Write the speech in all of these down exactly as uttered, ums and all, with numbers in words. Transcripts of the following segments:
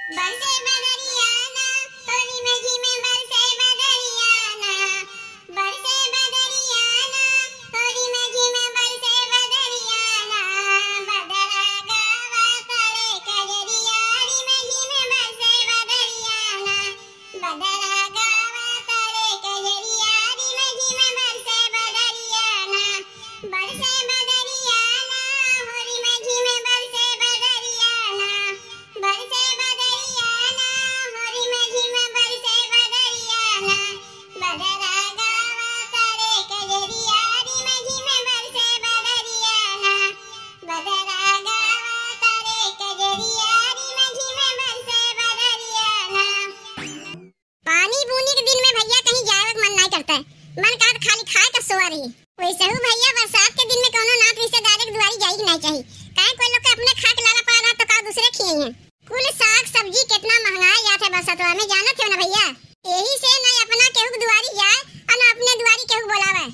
बरसे बदरिया ना, होरी में झिमे बरसे बदरिया ना, बरसे बदरिया ना, होरी में झिमे बरसे बदरिया ना, बदरा गावा तारे कजरिया, होरी में झिमे बरसे बदरिया ना, बदरा गावा तारे कजरिया, होरी में झिमे बरसे बदरिया ना, बरसे बदरिया ना, होरी में झिमे बरसे बदरिया ना, बरसे बदरिया ना, होरी में झिमे बरसे बदरिया ना, बदरा गावा तारे कजरिया, होरी में झिमे बरसे बदरिया ना, बदरा गावा तारे कजरिया, होरी में झिमे बरसे बदरिया ना। पानी बूनी के दिन में भइया कहीं जाए के मन नाहीं करत है, मन करत खाली खाए के सोआ रही। वैसहू भइया बरसात के दिन में कौनो नात रिश्तेदार के दुआरी जाए के नाहीं चाही, काहे कोई लोग के अपने खाए के लाला पड़ा रहा तो का दूसरे खियइहैं। कुल साग सब्जी केतना महंगाइ जात है बरसतवा में, जानत हो ना भइया। एही से ना अपना केहू के दुआरी जाए अउर ना अपने दुआरी केहू बोलावे।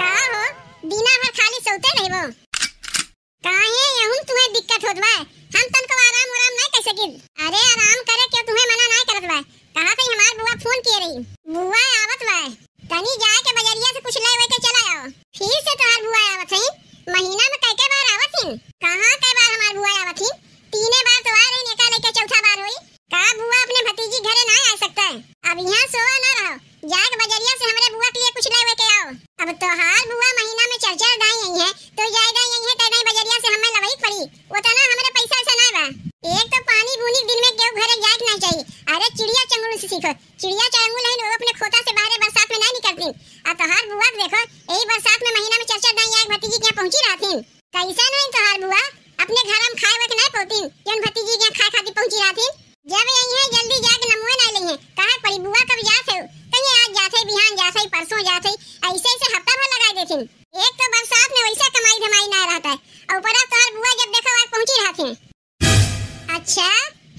का हो, दिना भर खाली सोते रहबो? काहे यहुन तुहे दिक्कत होत बा? हम तनको आराम उराम नाहीं कइ सकित। अरे आराम करे के तुहे मना नाहीं करत बा। कहा थई हमार बुआ फोन किए रही। बुआ आवत बा। तनी जाए के बजरिया से कुछ ले वइ के चला आओ। फिर से तोहार बुआ आवत हईं? महीना में कई कई बार आवत हीं? कहाँ कई बार हमार बुआ आवत हीं? तीने बार तो आए रही, एका लइके चौथा बार होई। का बुआ अपने भतीजी घरे ना आ सकत है? अब इहाँ सोवा ना रहो, जाके बजरिया से हमरे बुआ के लिए कुछ ले वइ के आओ। अब तोहार बुआ महीना में चार चार दाईं अइहैं, तो जाए दाईं अइहैं, तय दाईं बजरिया से हमें लवही के पड़ी। ओतना हमरे पैसा वैसा ना बा। एक तो पानी बूनी के दिन में केहू घरे जाए के ना चाही। अरे चिड़िया चंगुल से सीखो, चिड़िया चंगुल है, वो अपने खोता से बाहरे बरसात में ना निकलतीं। आ तोहार बुआ के देखो, यही बरसात में महीना में चार चार दाईं आके भतीजी के यहाँ पहुँची रहतीं। कैसन है तोहार बुआ? अपने घर में खाए वाए के नाहीं पौतीं, जौन भतीजी के यहाँ खाए खातिर पहुँची रहतीं? जब अइहैं जल्दी जाके नमुए नाहीं लइहैं। कहा पड़ी बुआ कब जात है? कहीं आज जात है, बिहान जात है, परसों जात है, ऐसे ऐसे हफ्ता भर लगाइ देतीं। एक तो बरसात में वैसे कमाई धमाई नाहीं रहत है, अउर ऊपरा तोहार बुआ जब देखो आके पहुँची रहतीं। अच्छा,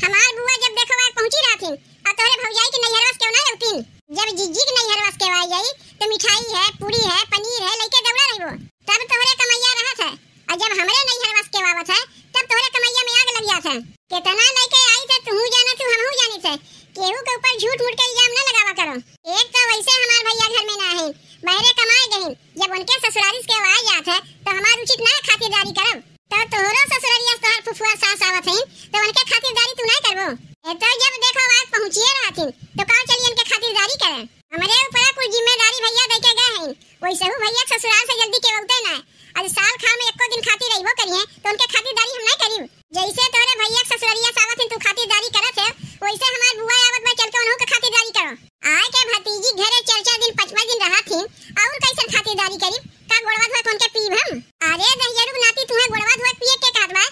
हमार बुआ जब देखो आके पहुँची रहतीं, अउर तोहरे भौजाई के नैहरवा से केहू नाहीं अउतीं? जब जिज्जी के नैहरवा से केहू आइ जाई, तो मिठाई है, पूड़ी है, पनीर है, लइके दौड़ा रहिबो। तब तोहरे कमैया रहत है, अउर जब हमरे नैहरवा से केहू आवत है, तब तोहरे कमैया में आग लग जात है। केतना लइके आइत है, तुहू जानत हू, हमहू जानित है। केहू के ऊपर झूठ मूठ के इल्जाम ना लगावा करो। एक तो वैसे हमार भइया घर में ना है, बहरे कमाए गए हैं। जब उनके ससुरारी से केहू आइ जात है, तो हमार उचित ना खातिरदारी करब। तो तोहरो ससुररिया से तोहार फुफुआ सास आवत हईं, तो उनके खातिरदारी तू नाहीं करबो? ए तो जब देखो आके पहुँचिए रहतीं, तो का चली उनके खातिरदारी करे? हमरे ऊपरा कुल जिम्मेदारी भइया दइके गए हईं, वैसहू भइया के ससुराल से जल्दी केहू अउते नाहीं। आज साल खाल में एको दिन खातिर अइबो करिहैं, तो उनके खातिरदारी हम नाहीं करिब। जैसे तोहरे भइया के ससुररिया से आवत हईं, तू खातिरदारी करत है, वैसे हमार बुआ आवत बा, चल के उनहू के खातिरदारी करो। आए के भतीजी घरे चार चार दिन, पाँच पाँच दिन रहत हीं, अउर कैसन खातिरदारी करिब? का गोड़वा धोए के उनके पीब हम? अरे दहिजरू के नाती, तुहे गोड़वा धोए के पिए के कहत बा?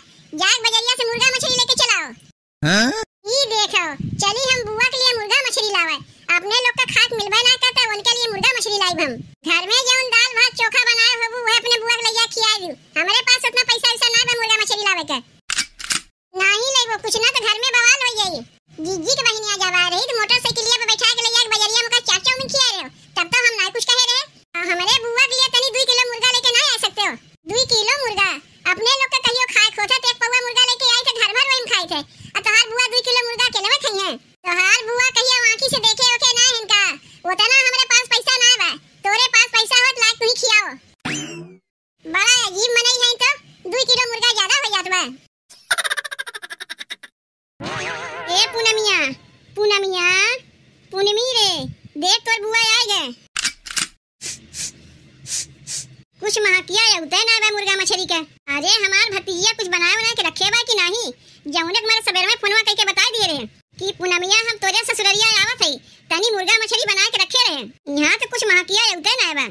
जाके बजरिया से मुर्गा मछरी लइके चलाओ। हाँ? ई देखो, चली हम बुआ के लिए मुर्गा मछरी लावे। अपने लोग के खाए के मिलबे ना करता, उनके लिए मुर्गा मछरी लाइब हम। घर में जौन दाल भात चोखा बनाए होबू, वह अपने बुआ के लइया खियाए दू। हमरे पास उतना पैसा वैसा ना बा मुर्गा मछरी लावे के। नाहीं लइबो कुछ ना तो घर में बवाल होइ जाई। जिज्जी के बहिनिया जब आए रही तो मोटरसाइकिलिया पे बैठा के लइया के बजरिया में का चाट चाउमीन खियाए रहे हो, तब तो हम ना कुछ कहे रहे। आ हमरे बुआ के लिए तनी दुई किलो मुर्गा लइके ना आ सकते हो? दुई किलो मुर्गा? अपने लोग के कहियो खाए के होत है तो एक पौवा मुर्गा लइके आई थे, घर भर वही में खाई थे। आ तोहार बुआ दुई किलो मुर्गा अकेले में खइहैं? तोहार बुआ कहियो आँखी से देखे ओके ना इनका, उतना हमरे पास पैसा ना बा। तोरे पास पैसा होत लायक तुही खियाओ। बड़ा अजीब मनई है तो, दुई किलो मुर्गा ज्यादा हो जात बा। ए पूनमिया, पूनमिया, पूनमी रे, देख तोर बुआ आए गए। कुछ महकिया अउते ना बा मुर्गा मछरी के। अरे हमार भतीजिया कुछ बनाए बनाए के रखे बा कि नाहीं? जौने के मारे सबेर में फोनवा कइके बताइ दिए रहे कि पूनमिया हम तोरे ससुररिया आवत हई, तनी मुर्गा मछरी बनाए के रखे रहे। इहाँ तो कुछ महकिया अउते ना बा।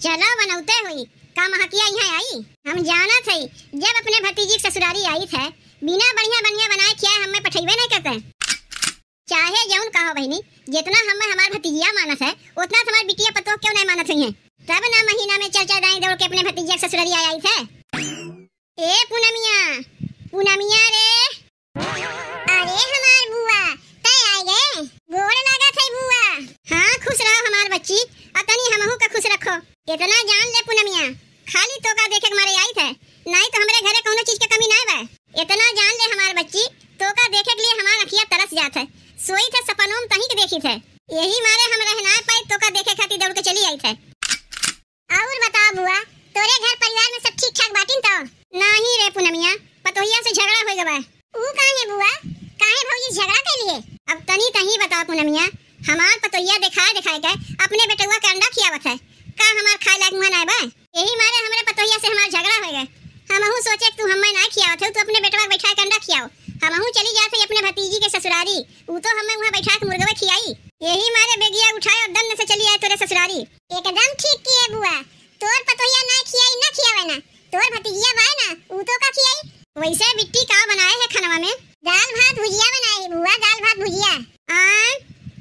चलो बनौते होई, का महकिया इहाँ आई? हम जानत हई, जब अपने भतीजी के ससुरारी आइत है, बिना बढ़िया बढ़िया बनाए खियाए हमें पठइबे नहीं करते। चाहे जौन कहो बहिनी, जितना हमें हमार भतीजिया मानत है, उतना तो हमार बिटिया पतोह क्यों नहीं मानत हुई है। तब ना महीना में चार चार दाई दौड़ के अपने भतीजिया के ससुरारी आइत है। ए पूनमिया, पूनमिया रे, अरे हमार बुआ, तै आइ गए? गोड़ लागत है बुआ। हाँ, खुश रहो हमार बच्ची, अउर तनी हमहू का खुश रखो। इतना जान ले पूनमिया, खाली तोका देखे के मारे आइत है, नाहीं तो हमरे घरे कौनो चीज के कमी नाहीं बा। इतना जान ले हमार बच्ची, तोका देखे के लिए हमार अँखिया तरस जात है। सोइत है सपनों में तहीं के देखित है। यही मारे हम रह नाय पाई, तोका देखे खातिर दौड़ के चली आइत है। अउर बताओ बुआ, तोरे घर परिवार में सब ठीक ठाक बाटिन तो? नाहीं रे पुनमिया, पतोहिया से झगड़ा होइ गवा। ऊ काहे बुआ? काहे भौजी झगड़ा कइ लिए? अब तनी तहीं बताओ पुनमिया, हमार पतोहिया देखाए देखाए के अपने बेटवा के अंडा खियावत है, का हमार खाए लायक मुँह नाय बा? यही मारे हमरे पतोहिया से हमार झगड़ा होइ गए। हमहू सोचे कि तू हमें नाय खियावत हो, तू अपने बेटवा के बैठाए के अंडा खियाओ। हमहू चली जात है अपने भतीजी के ससुरारी, ऊ तो हमें वहाँ बैठा के मुर्गवा खियाई। यही मारे बेगिया उठाए और दन्न से चली आए तोरे ससुरारी। एकदम ठीक किए बुआ, तोर पतोहिया ना खियाई ना खियावे ना, तोर भतीजिया बाय ना, ऊ तो का खियाई। वैसे बिट्टी का बनाए है खानवा में? दाल भात भुजिया बनाए है बुआ, दाल भात भुजिया। आय,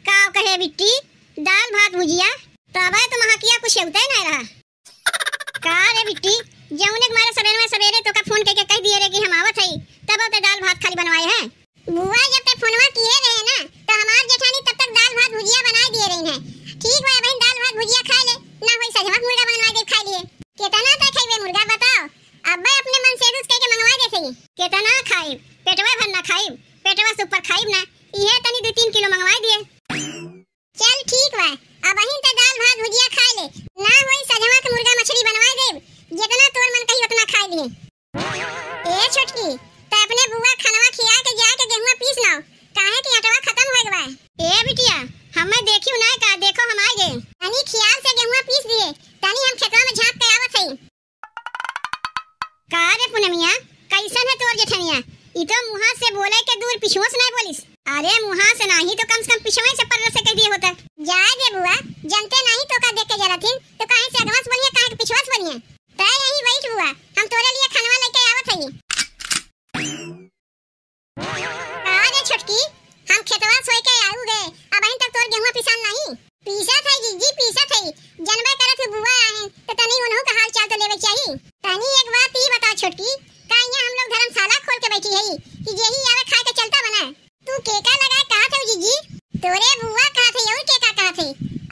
का कहे बिट्टी, दाल भात भुजिया? तबे तो महकिया कुछ हेवते नहीं रहा। का रे बिट्टी, जौने के मारे सबेरे में सबेरे तोका फोन करके कह दिए रे कि हम आवत हई, तब ते दाल भात खाली बनवाए है? बुआ, जब ते फोनवा किए रहे ना, तो हमार जेठानी तब तक दाल भात भुजिया बनाए दिए रही है। ठीक बा, बहन, दाल भात भुजिया खाए ले, ना होई सजवा के मुर्गा बनवाए दे, खाए लिए। केतना ते खइबे मुर्गा, बताओ? अब्बे अपने मन से कुछ कह के मंगवाए दे सही। केतना खाइब, पेटवा भर ना खाइब, पेटवा से ऊपर खाइब ना, इहे तनी दो तीन किलो मंगवाए दिए। चल ठीक बा, अबहिन त दाल भात भुजिया खाए ले, ना होई सजवा के मुर्गा मछली बनवाए देब, जितना तोर मन कही उतना खाए लिए। ए छोटकी, त अपने बुआ खनवा खिया के जाए के गेहुआ पीस लाओ, काहे कि आटवा खतम होए के बा। ए बिटिया, हमें देखियो ना का, देखो हम आए गए। तनी खियाल से गेहुआ पीस दिए, तनी हम खेतवा में झांक के आवत हई। का रे पुनमिया, कैसन है तोर जेठनिया? ई तो मुहा से बोले के दूर पिछुआ से नहीं बोलिस। अरे मुहा से नहीं तो कम से कम पिछुआ से पर्र से कह दिए होता। जाए दे बुआ, जनते नहीं तो का देख के जरा थी, तो काहे से अगवा से बोलिए, काहे के पिछुआ से बोलिए? तय यही बैठ बुआ, हम तोरे लिए खनवा लेके आवत हई। का रे छोटकी, हम खेतवा सोए के आऊ गे, अबहिन तक तोर गेहुआ पिसान नहीं? पीसत है जीजी, पीसत है। जनबे करत है बुआ आहिन, त तनी उनहु का हाल चाल तो लेवे चाही। तनी एक बात ई बता छोटकी, का यहाँ हम लोग धर्मशाला खोल के बैठी है कि जेही आवे खाए के चलता बना? तू केका लगाए कहत है जीजी? तोरे बुआ कहत है, और केका कहत है?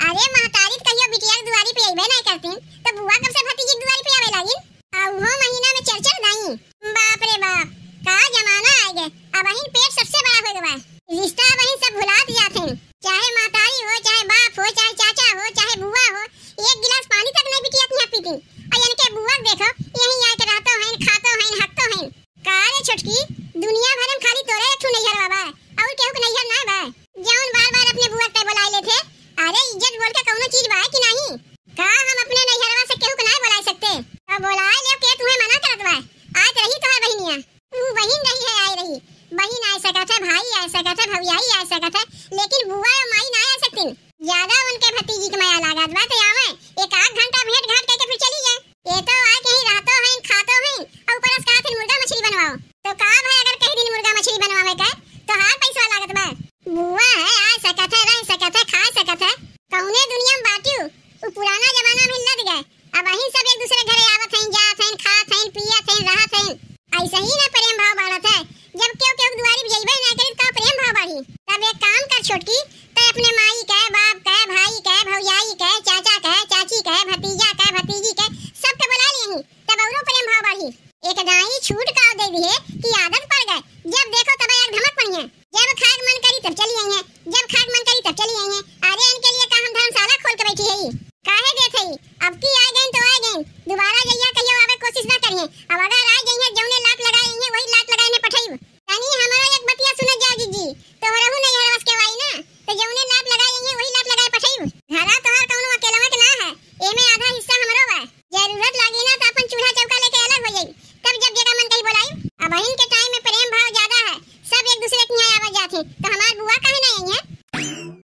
अरे महतारी त कहियो बिटिया के दुआरी पे अइबे नहीं करतीन, तो बुआ कब से भतीजी के दुआरी पे आवे लागिन? आ उहो महीना में चार चार दाई। बाप रे बाप, का जमाना आ गए। अबहिन पेट सबसे बड़ा हो गवा। रिश्ता अबहिन सब भुलात जात हैं। चाहे महतारी हो, चाहे बाप हो, चाहे चाचा हो, चाहे बुआ हो, एक गिलास पानी तक नहीं बिटिया के यहाँ पीती। और इनके बुआ के देखो, यहीं आके रहतो हैं, खातो हैं, हकतो हैं। का रे छोटकी, दुनिया भर में खाली तोरे एक ठो नैहर बा, और केहू के नैहर ना बा? जौन बार बार अपने बुआ के बुलाए लेथे। अरे इज्जत बोल के कौनो चीज बा कि नहीं? का हम अपने नैहरवा से केहू के नाय बोलाए सकते? तो बोलाए लेव, के तुम्हें मना करत बा? आत रही तोहर बहिनिया। ऊ बहिन रही है, आए रही। बहिन आए सकत है, भाई आए सकत है, भौजाई आए सकत है, लेकिन बुआ और माई ना आए सकतीन। ज्यादा उनके भतीजी के माया लागत बा, तो आवे, एक आध घंटा भेंट घाट करके फिर चली जाए। ये तो आए कहीं रहतो हैं, खातो हैं, और ऊपर से कहत हैं मुर्गा मछली बनवाओ। तो का भाई, अगर कहीं दिन मुर्गा मछली बनवावे का,